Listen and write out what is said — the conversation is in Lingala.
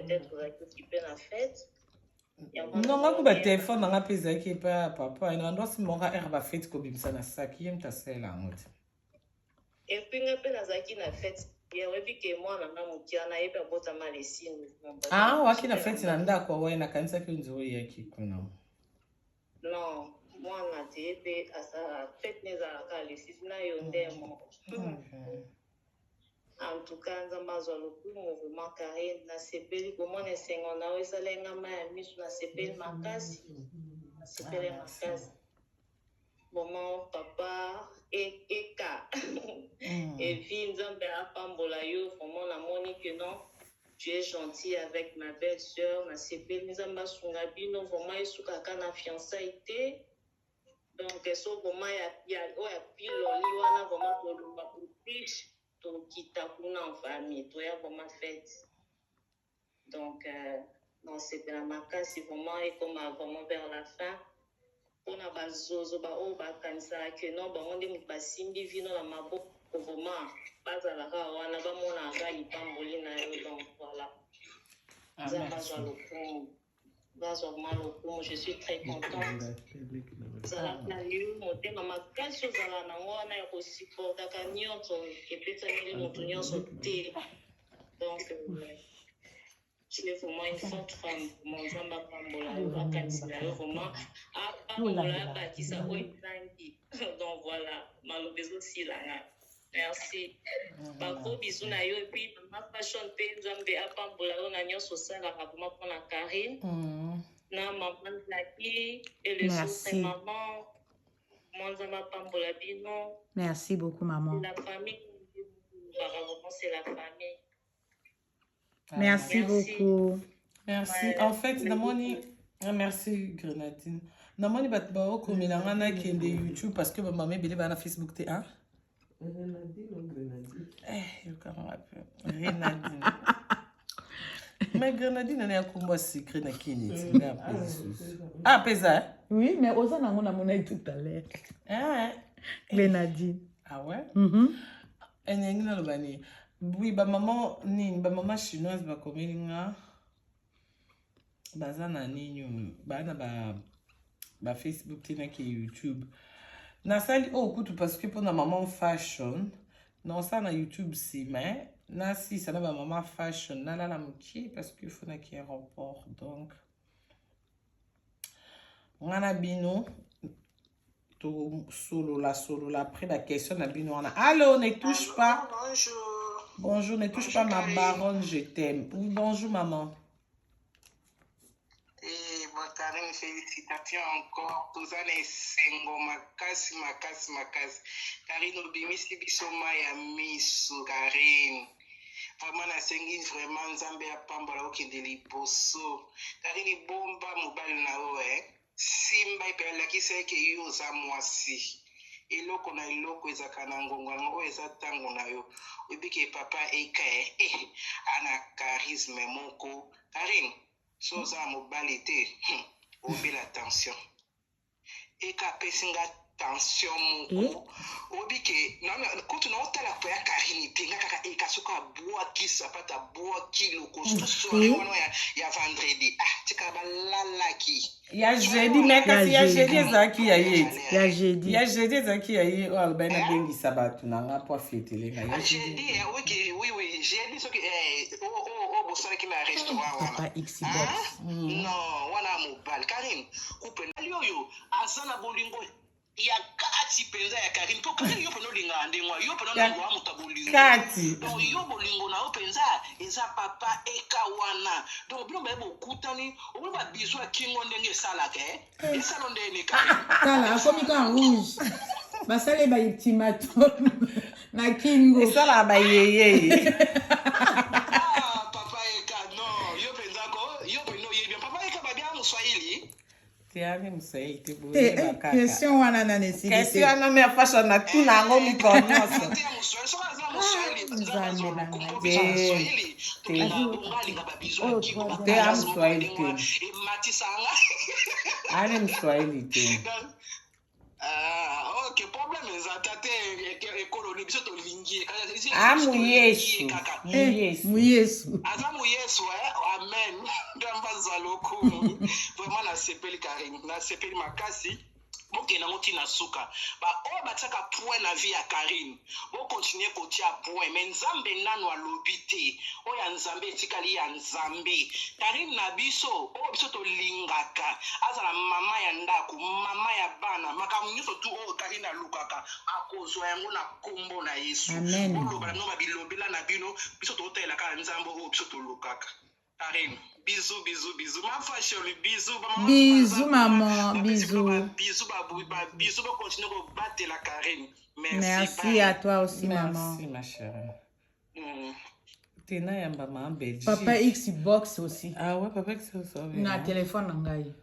Peut-être ozalaki occupé na fête. Non, nga kuba téléphone na nga mpe ezalaki epai ya papa. Na ndo simaka heure ba fête kobimisa na saki ye moto asalela yango te. Et puis nga mpe nazalaki na fête. Ye oyebi ke mwana nga moke wana ye mpe abotama le 6 novembre. Ah, waki na fête na ndako awaye nakanisaki nzoro eyaki kuna. Non, mwana te ye mpe asala fête ne ezalaka le 6 na yo nde moko. Okay. En tout cas, Nzambe azwa lokumu vraiment Carine, nasepeli komona esengo na yo esala nga mai ya miso, nasepeli makasi, nasepeli Ah, merci. makasi. Vraiment papa eka Evi Nzambe apambola yo vraiment namoni que non tu es gentil avec ma belle sœur, nasepeli Nzambe asunga bino vraiment esukaka na fiançailles te. Donc so vraiment ya oyo ya piloli wana vraiment tolumba autriche tokita kuna en famille toya vraiment fête. Donc nasepela makasi vraiment ekoma vraiment vers la fin mpona bazozo baoyo bakanisaka ke non bango nde moto basimbi vino na maboko vraiment bazalaka wana bamonaka lipamboli na yo. Donc voilà. Ah, Nzambe merci. azwa lokumu, bazwa vraiment lokumu, je suis très contente. Ozalaka yo motema makasi, ozala nango wana ya kosupportaka nyonso epesameli moto nyonso te. Donc tu es vraiment une forte femme. Vraiment Nzambe apambola yo, akanisela yo vraiment, apambola, abakisa oyo ezangi. Donc voilà, maloba ezosilanga. Merci, bagros bisous na yo. Et puis mama Fashion mpe Nzambe apambola yo na nyonso osalaka vraiment mpona Karine na mama Zaki et les Merci. autres mamans. Mo Nzambe apambola bino. Merci beaucoup, maman. La famille, vraiment c'est la famille. Ah, Merci Merci. beaucoup. Merci. Ouais. En fait, namoni ah, merci Grenadine. Namoni bato baokomela nga nakende YouTube parce que bamama ebele baa na Facebook te, hein? Grenadine ou Grenadine? Eh, yokanga mpe Grenadine. Mais Grenadine ana ya kombo ya secret na kini ti nga mpe lisusu. Ah, pesa, eh? Oui, mais oza nango namonaki tout à l'heure. Eh. Grenadine. Ah ouais? Mhm. Eningi naloba nini? Oui, bamama nini, bamama chinoise bakomeli nga baza na nini oyo baa na ba Facebook te nake YouTube. Nasali oyo kutu parce que mpona maman Fashion naosala na YouTube nsima eh. Nasisa na bamama Fashion nalala mokie parce que faut nake aéroport. Donc nga na bino tosolola solola après baquestion na bino wana. Allo, ne touche pas. Bonjour. Bonjour, ne touche Bonjour, pas ma Karine. baronne, je t'aime. Oui, bonjour maman. Eh, bon, Karine, félicitations encore. Toza na esengo makasi makasi makasi. Karine, obimisi biso mai ya miso, Karine. Vraiment nasengi vraiment Nzambe apambola okende liboso. Karine, bomba mobali na yo, eh. Simba epe alakisa eke yo oza mwasi. Eloko na eloko ezalaka na ngongo yango oyo eza ntango na yo. Oyebi ke papa eka eh, eh, ana charisme moko. Karine, so oza na mobali te, obela tension. Eka apesi nga tension moko. Oyebi ke kutu naotala po ya Karine te, nga kaka eka soki abwaki sapate, abwaki lokoso soirée wana ya vendredi, ah, tika balalaki. Ya jeudi, mais kasi ya jeudi ezalaki ya ye ti. Ya jeudi. Ya jeudi ezalaki ya ye oyo alobaki nabengisa bato na nga mpo afetele nga ya jeudi. Jeudi, eh, oui, jeudi soki oyo bosalaki na restaurant wana. Papa Xbox. Non, wana ya mobali. Karine, couple ali oyo aza na bolingo ya kati mpenza ya Karine, mpo Karine, yo mpena olingaka ndenge wana, yo mpena olingaka moto ya bolingo. Kati. Donc yo bolingo na yo mpenza eza papa eka wana. Donc bino baye bokutani, omoni babizu ya kingo ndenge esalaka, eh? Esala ndenge Karine. Tala, akomi ka rouge. Basali ba ultimatum na kingo. Esalaka bayeyeye. Ah, papa eka, non, yo mpenza ko yo mpenza oyebi papa eka babia moswahili. Tiani mosai te. Te, Boyeba eh, kaka. Question wana nani esili Question te. wana mare Fashion natuna yango mikolo nyonso. Te ya moswahili, soki aza moswahili, Nzambe na ngai. mpo biso Te. moswahili Te. tobonga alinga babizu ya kingo. Te, ya moswahili te. Ematisanga. Ani moswahili te. Ah, ok. Ok, problème eza te ate ekolo nini biso tolingi ye Ah, muyesu. kaka. Muyesu. Muyesu. Aza muyesu, eh? Amen. Nzambe azwa lokumu. Vraiment nasepeli Karine, nasepeli makasi. Bokende yango ti na suka. Baoyo batiaka point na vie ya Karine, bokontinue kotia point, mais Nzambe nanu alobi te. Oyo ya Nzambe etikali ya Nzambe. Karine na biso, oyo biso tolingaka, azala mama ya ndako, mama ya bana, makambo nyonso tu oyo Karine alukaka, akozwa yango na kombo na Yesu. Amen. Boloba na bino babilobela na bino, biso tokotalela kaka Nzambe oyo biso tolukaka. Karine, bisous, bisous, bisous. Ma fashion, bisous. Ba maman, Bisous, baza- maman, bapesi bino bisous. ba bisous, ba bisous, bokontinue kobatela Karine. Merci, Merci bye. à toi aussi, maman. Merci, ma chérie. Tena yamba ma Belgique. Papa Xbox aussi. Ah ouais, papa X aussi. Na téléphone na ngai.